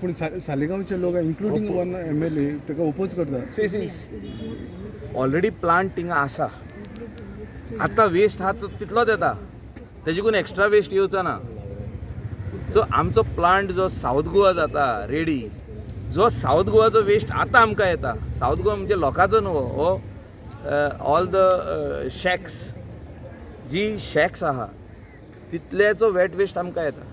पूण सालिगांवचे लोक, including one MLA, ताका ओपोज करता. सी सी ऑलरेडी प्लांट थिंगा आसा. आतां वेस्ट आहा तो तितलोच येता, तेजेकून एक्स्ट्रा वेस्ट येवचो ना. सो आमचो प्लांट जो सावथ गोवा जाता रेडी, जो सावथ गोवाचो वेस्ट आतां आमकां येता, सावथ गोवा म्हणजे लोकांचो न्हू, हो ऑल the shacks, जी शॅक्स आहा तितल्याचो वेट वेस्ट आमकां येता.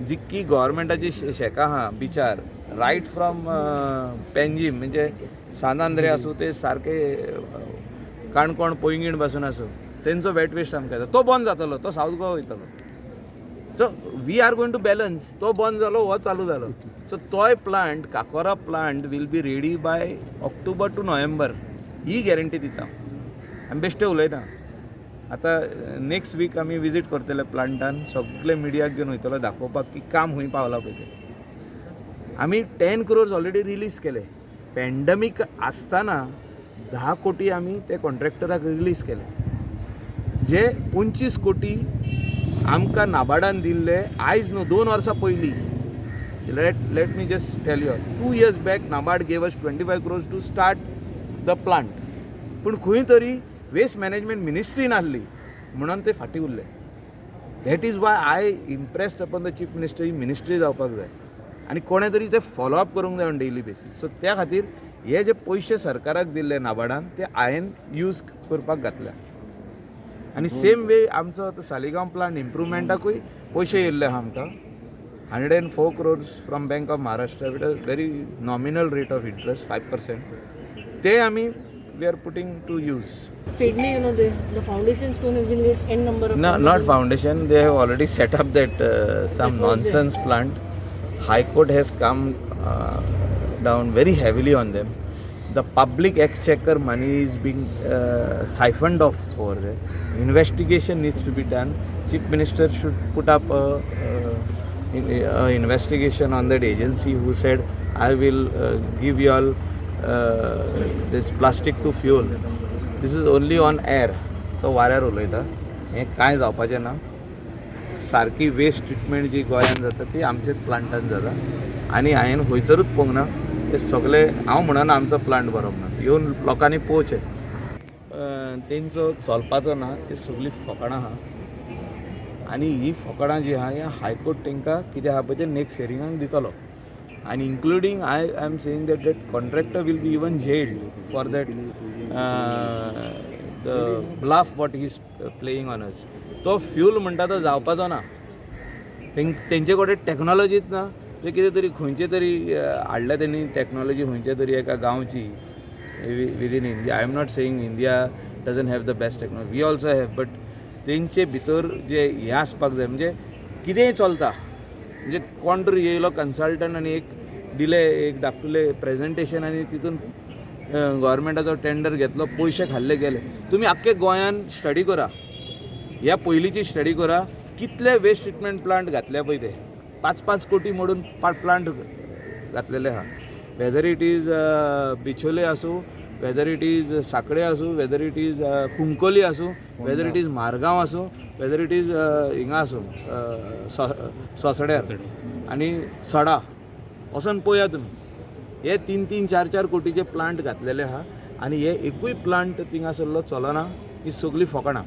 जितकी गव्हर्मेंटाची शॅकां आहा बिचार, रायट फ्रॉम पेंजीम म्हणजे सान आंद्रे आसूं ते सारके काणकोण पैंगीण पासून आसूं, तेंचो वेट वेस्ट आमकां येता. तो बंद जातलो, तो सावथ गोवा वयतलो. So we are going to balance. तो बंद जालो, हो चालू जालो. सो तोय plant, Cacora plant will be ready by October to November, he guarantee दिता आमी. बेश्टे उलयना. आतां नेक्स्ट वीक आमी विजीट करतले प्लांटान, सगळे मिडियाक घेवन वयतलो दाखोवपाक की काम खंय पावलां पळय तें. आमी 10 क्रोर्स ऑलरेडी रिलीज केले. पॅन्डमीक आसतना 10 कोटी आमी ते कॉन्ट्रॅक्टराक रिलीज केले. जे 25 कोटी आमकां नाबार्डान दिल्ले, आयज न्हू, 2 वर्सां पयलीं. Let me just tell you, 2 years back NABARD gave us 25 crores to start the plant. पूण खंय तरी वेस्ट मॅनेजमेंट मिनिस्ट्री नासली म्हणून ते फाटीं उरले. That is why I impressed upon the Chief Minister, he ministry जावपाक जाय आनी कोणें तरी ते फॉलोअप करूंक जाय ऑन डेली बेसीस. सो त्या खातीर हे जे पयशे सरकाराक दिल्ले नाबार्डान, ते हांवें यूज करपाक घातल्या. आनी सेम वे आमचो आतां सालिगांव प्लांट इम्प्रुवमेंटाकूय पयशे येयल्ले आहा आमकां, 104 crores from Bank of Maharashtra with a very nominal rate of interest, 5%. ते आमी we are putting to use. Pedne, the foundation stone has been laid n number of No, times. Not foundation. They have already set up that some That was there. Nonsense plant. High Court has come down very heavily on them. The public exchequer money is being siphoned off over there. Investigation needs to be done. Chief Minister should put up a investigation on that agency who said, "I will give you all this plastic to fuel." This is only on air. तो वाऱ्यार उलयता. हें कांय जावपाचें ना. सारकी waste treatment जी गोंयांत जाता ती आमच्याच प्लांटान जाता आनी हांवें खंयसरूच पळोवंक ना. हे सगळे हांव म्हणना आमचो प्लांट बरो म्हणून, येवन लोकांनी पळोवचें. तेंचो चलपाचो ना. ती सगळीं फकाणां आहा आनी ही फकाणां जी आहा, हे हायकोर्ट तांकां कितें आहा पळय तें नेक्स्ट हियरिंगाक दितलो. आनी including I am saying that that contractor will be even jailed for that, the bluff what he is playing on us. तो फ्यूल म्हणटा तो जावपाचो ना. तेंचे कडेन टॅक्नोलॉजीच ना. ते कितें तरी खंयचे तरी हाडल्या तेणी टॅक्नोलॉजी खंयचे तरी एका गांवची within India. I am not saying India doesn't have the best technology, we also have, but तेंचे भितर जे हें आसपाक जाय, म्हणजे कितेंय चलता. म्हणजे कोण तरी येयलो कन्सल्टंट आनी एक दिले एक धाकटुलें प्रेजेंटेशन आनी तितून गव्हर्मेंटाचो टेंडर घेतलो, पयशे खाल्ले, गेले. तुमी आख्खे गोंयान स्टडी करा, ह्या पयलींची स्टडी करा, कितले वेस्ट ट्रिटमेंट प्लांट घातल्या पळय ते 5-5 कोटी मोडून प्लांट घातलेले आहा. वेदर it is Bicholim आसूं, वेदर it is Sanquelim आसूं, वेदर it is Cuncolim आसूं, वेदर it is Margao आसूं, वेदर it is हिंगा आसूं, सोसड्यार आनी सडा वचोन पळया तुमी. हे 3-3, 4-4 कोटीचे प्लांट घातलेले आहा आनी हे एकूय प्लांट थिंगासरलो चलना. ही सगळी फकाणां.